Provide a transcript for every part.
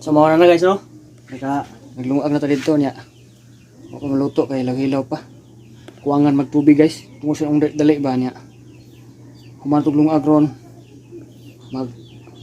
So mao na na, guys, no. Naglungag na to dito niya. Ako maluto kay hilaw-hilaw pa. Kuwangan magtubig, guys. Tungod sa dali ba niya. Human tog lungag ron. Mag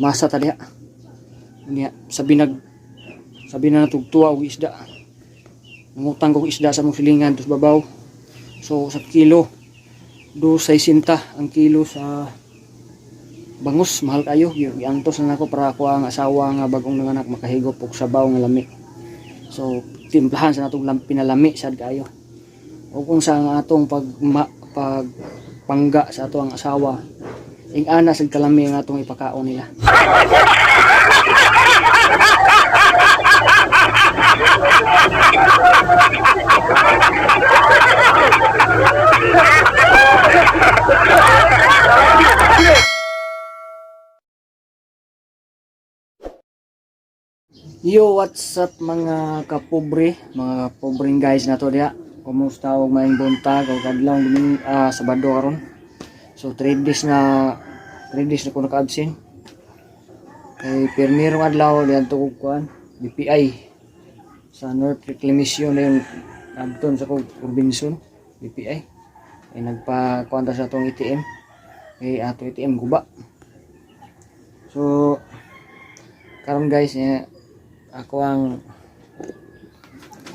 masa ta diha. Niya sabi na natugtuwa og isda. Nangutang ko og isda sa mong silingan tos babaw. So sa kilo 2.60 ang kilo sa bangus, mahal kayo. Giantos na nako para ako ang asawa nga bagong nanganak makahigop og sabaw nga lami. So timplahan sa natong pinalami sad kayo. O kung sa ang atong pag pangga sa ato ang asawa, ing ana sad kalami ang atong ipakaon nila. Yo, what's up, mga kapobre, mga pobreng guys na to diha. Kumusta og maayong buntag og adlaw Domingo, Sabado karon. So 3 days na, 3 days na ko naka-absent. Kay pirmirong adlaw diadto kog kuan, BPI sa North Reclamation na yun, abton sa kog Robinson BPI. Ay nagpa kuan ta sa atong ATM. Kay ato ATM guba. So karon, guys, eh, ako ang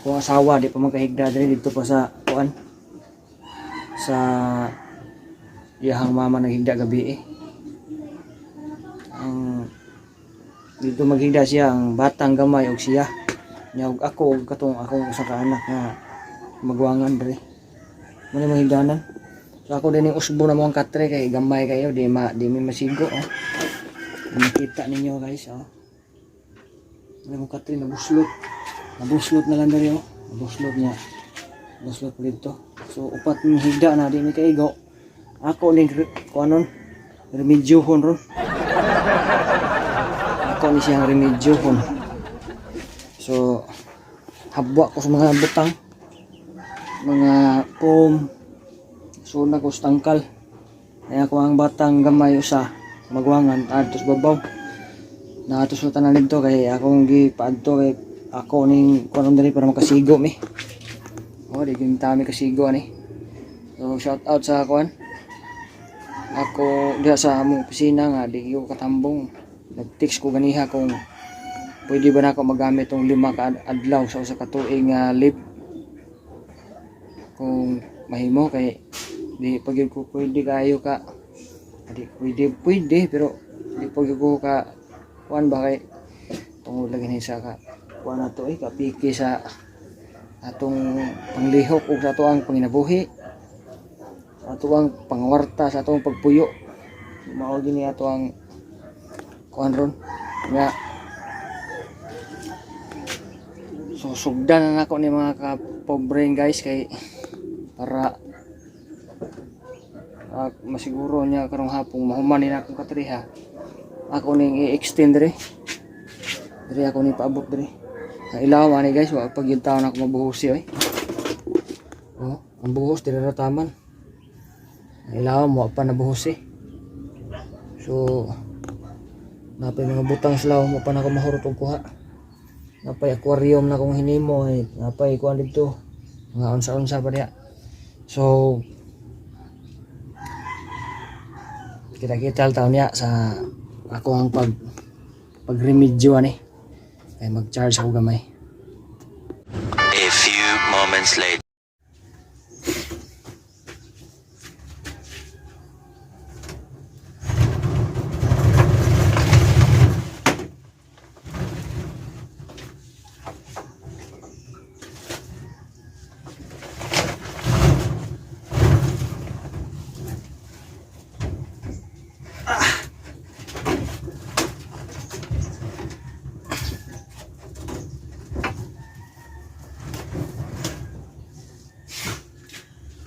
asawa di pa magkahigda diri, dito pa sa kuan, sa iyahang mama naghigda gabi eh. Ang dito maghigda siya ang batang gamay og siya nya og ako og katong akong usa ka anak nga magwangan diri mo ni mahigdanan. So ako din yung usbo na mo ang katre kay gamay kayo, di mi masigo, oh. Makita ninyo, guys, oh. Ano mo katre, nabuslot. Nabuslot na lang diri, oh. Nabuslot niya. Buslot po dito. So upat ng higda na di mi kaigo. Ako ning kuanon, remedyohon ron. Ako ni siyang remedyohon. So habwa ko sa mga butang. Mga pom. Suna ko sa tangkal. Kaya ako ang batang gamay usa magwangan adto sa babaw. Naato sa tanan dito kay akong gipaadto kay ako ning kuno diri para makasigo mi. Oh, di gyud tami kasigo ani. So shout out sa kuan. Ako diha sa among opisina nga di ko katambong. Nag-text ko ganiha kung pwede ba nako magamit tong 5 ka adlaw sa usa ka tuig nga leave. Kung mahimo kay di pag gyud ko pwede kayo ka di pwede pwede pero di pag gyud ko ka kuan ba kay tungod lagi ni sa ka kuan na to eh, kapiki sa atong panglihok ug sa ato ang panginabuhi, sa ato ang pangwarta, sa atong pagpuyo. Mao gini ato ang kuan ron nga. So sugdan na nako ni mga kapobreng, guys, kay para masiguro niya karong hapong mahuman ni akong katriha. Ako ning i-extend diri diri, ako ning paabot diri sa ilaw ani, guys. Wa pag yung taon ako mabuhos oy. Oh, ang buhos diri ra taman. Ang ilaw mo pa nabuhos eh. So napay mga butang sa law mo pa na ako mahurot og kuha. Napay aquarium na kong hinimo eh. Napay kuan dito, mga unsa-unsa pa diha. So kita-kita taon niya sa ako ang pagremedyo ani kay mag-charge ako gamay. A few moments later.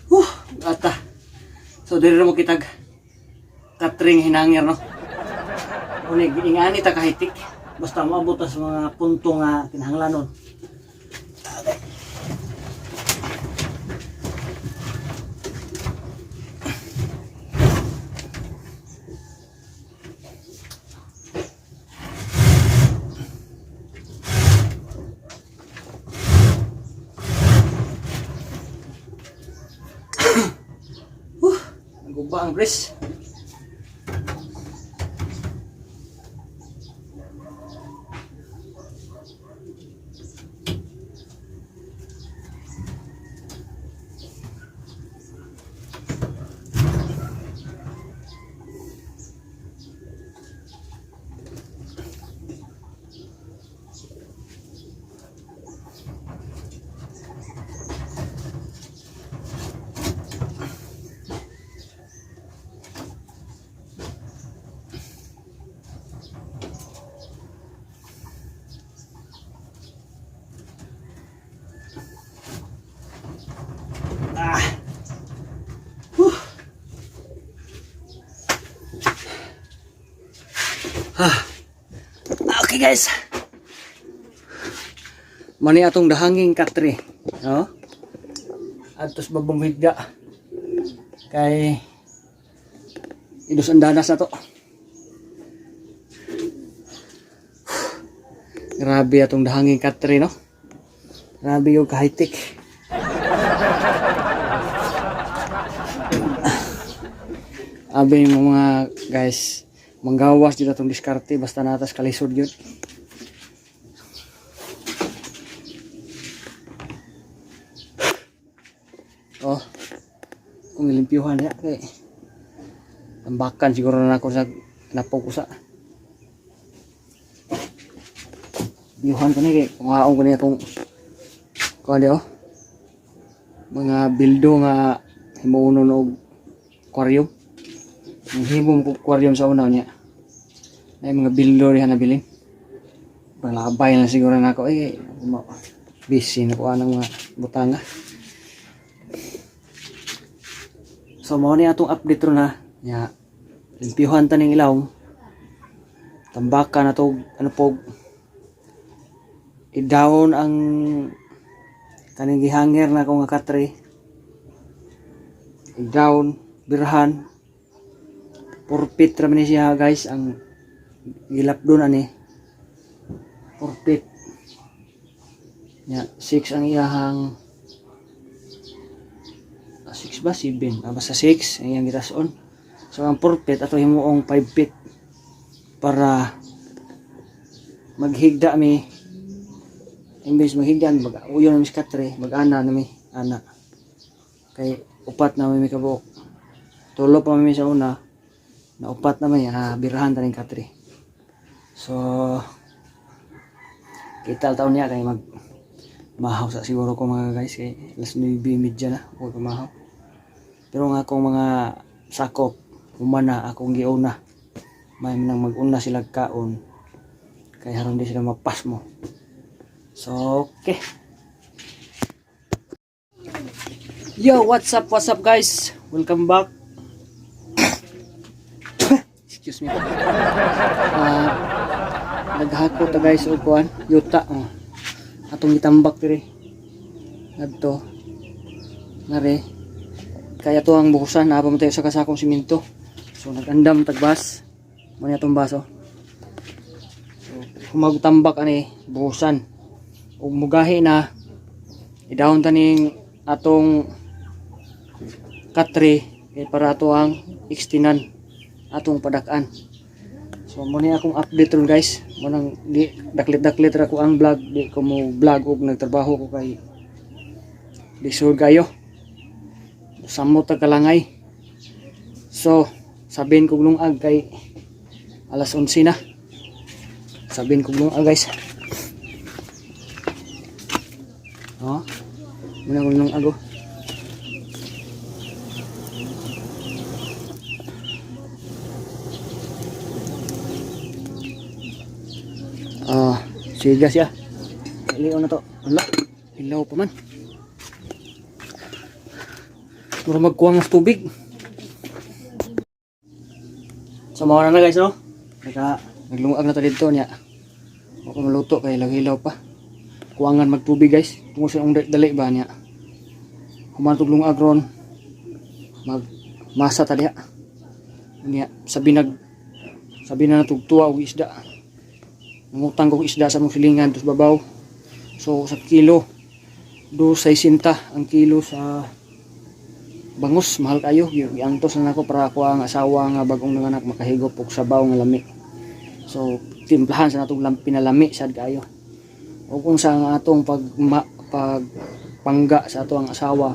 Huh, ata. So diri ra mo kitag katring hinangir, no. Unig ingani ta kahitik basta moabot ta sa mga punto nga kinahanglanon. Guba ang grease. Ah. Whew. Ah. Okay, guys. Mani atong dahanging katre. No? Atos babong higda. Kay idus andanas na to. Grabe atong dahanging katre, no? Grabe yung kahigh-tech. Abi mo mga guys, manggawas dito atong diskarte basta natas kalisod yun. Oh, kung ilimpyuhan niya kay tambakan siguro na ako sa napog usa. Limpyuhan ko ni kay kung haong ko niya kung kuan di oh. Mga bildo nga himuonon og aquarium. Ang himo mo aquarium sa una niya. Ay mga bildo diha nabilin. Palabay na siguro na ako eh busy na ko anang mga butanga. So mao ni atong update ron ha. Nya limpyuhan ta ning ilawom. Tambaka na to ano po i-down ang kaning gihanger na akong nga katre. I-down birhan. 4 feet ra man ni siya, guys, ang gilapdon ani. 4 feet. Nya 6 ang iyahang 6 ba 7, basta 6 ang iyang gitason. So ang 4 feet ato himuong 5 feet para maghigda mi. Imbes maghigda mi, mag uyon na mi sa katre, mag-ana na mi ana kay upat na mi kabuok. Tulo pa mi sa una na upat na may birahan ta ning katre. So kita taon niya kay mag mahaw sa siguro ko, mga guys, kay alas 9:30 na ako pamahaw. Pero nga akong mga sakop humana akong giuna, may nang mag-una sila kaon kay haron di sila mapasmo. So okay. Yo, what's up, what's up, guys? Welcome back. Excuse me. Naghako ta, guys, og kuan, yuta oh. Atong gitambak diri. Ngadto. Ngare. Kaya to ang buhusan naa pa man tayo sa kasakong simento. So nag-andam tag bus. Mo ni atong baso. So humagtambak ani buhusan. Ug mugahi na idahon ta ning atong katre kay para ato ang extenan atong padak-an. So mo ni akong update ron, guys. Mo nang di daklit-daklit ra ko ang vlog, di ko mo vlog og nagtrabaho ko kay lisod kayo. Samot ta kalangay. So sabihin kog lungag kay alas 11 na. Sabihin kog lungag, guys. Oh. Muna kong lungag oh. Ah, siga siya. Iliw na to. Wala. Ilaw pa man. Mura magkuha ng tubig. So mao na na, guys, no? Naglungag na to dito niya. Ako maluto kay hilaw-hilaw pa. Kuangan magtubig, guys. Tungod sa dali ba niya. Human tog lungag ron. Mag masa ta diha. Niya sabi nag sabi na natugtuwa og isda. Nangutang ko og isda sa mong silingan tos babaw. So sa kilo 2.60 ang kilo sa Bangus mahal kayo, giantos na nako para ako ang asawa nga bagong nanganak makahigop og sabaw nga lami. So timplahan sa natong pinalami sad kayo. O kung sa ang atong pag pag pangga sa ato ang asawa,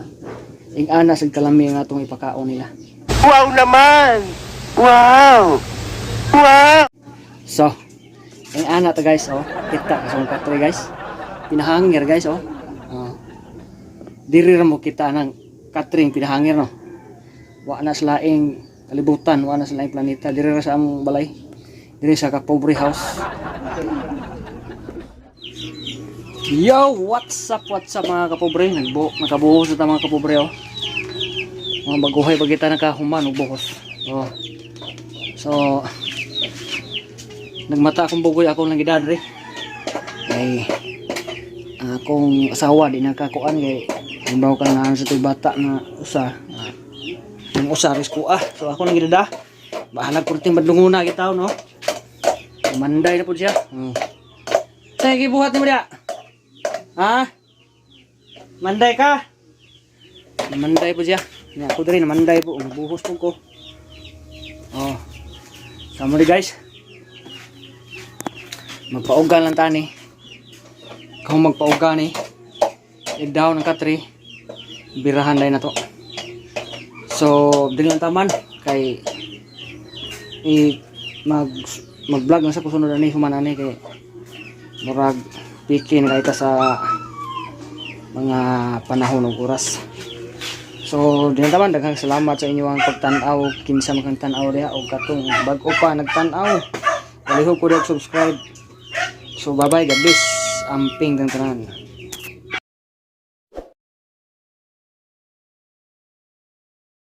ing ana sad kalami ang atong ipakaon nila. Wow naman! Wow! Wow! So, ing ana ta, guys, oh. Kita ka sa katre, guys. Pinahangir, guys, oh. Oh. Diri ra mo kita ng katring pinahangir, no. Wa na sa laing kalibutan, wa na sa laing planeta, diri ra sa among balay. Diri sa kapobre house. Yo, what's up mga kapobre? Nakabuhos na ta, mga kapobre, oh. Mga baguhay pag kita nakahuman og buhos. Oh. So, nagmata akong bugoy, ako lang gidad re. Kay akong asawa di nakakuan kay halimbawa ka na sa to'y bata na usa. Ang usa ris ko ah. So ako lang gidada. Bahalag kurting badlunguna kita, no. Manday na po siya. Tay gibuhat nimo dia. Ha? Manday ka? Manday po siya. Nya ako diri namanday po, buhos po ko. Oh. Sama di, guys. Magpauga lang tani. Kung magpauga ni, igdaw ng katri, birahan dahil na to. So, dili lang taman kay i mag mag-vlog lang sa kusunod ani human ani kay murag piki na kita sa mga panahon ug oras. So, dili lang taman, daghang salamat sa inyo ang pagtan-aw, kinsa man kang tan-aw diha og katong bag-o pa nagtan-aw. Palihog ko og subscribe. So, bye-bye, God bless. Amping tang tanan.